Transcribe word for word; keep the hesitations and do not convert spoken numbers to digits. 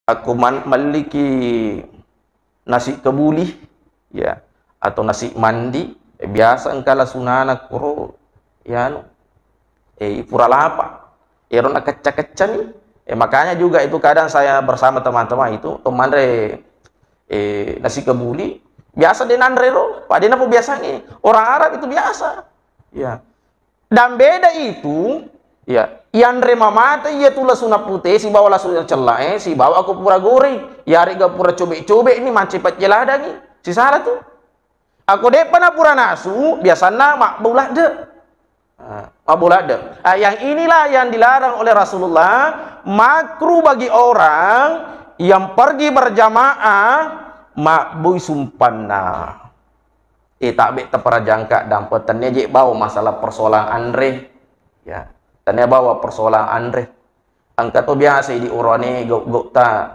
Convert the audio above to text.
Aku man-, melliki nasi kebuli, ya, atau nasi mandi, eh, biasa engka lasunana kuro, ya, anu, eh, pura lapa. Ero nakecca-keccani. Eh, makanya juga itu kadang saya bersama teman-teman itu, to manre, eh, nasi kebuli, biasa de nanre ro, pa de napobiasangi. Orang Arab itu biasa. Ya. Dan beda itu, ya, yanre mamata iya tu lasuna pute sibawa lasuna cella e, sibawa ako pura goreng, yarega pura cobe-cobe ni mancaji pacce ladangi. Sisala tu. Ako de'pa na pura nasu, biasanna mabbau ladde. Ah, mabbau ladde. Ah, yang inilah yang dilarang oleh Rasulullah, makruh bagi orang yang pergi berjamaah mabbui sumpanna. Eh, tabe taparajangka dampe, tennia je bawa masalah persoalan anre. Ya, tennia bawa persoalan anre. Engka to biasa di urane gau-gau ta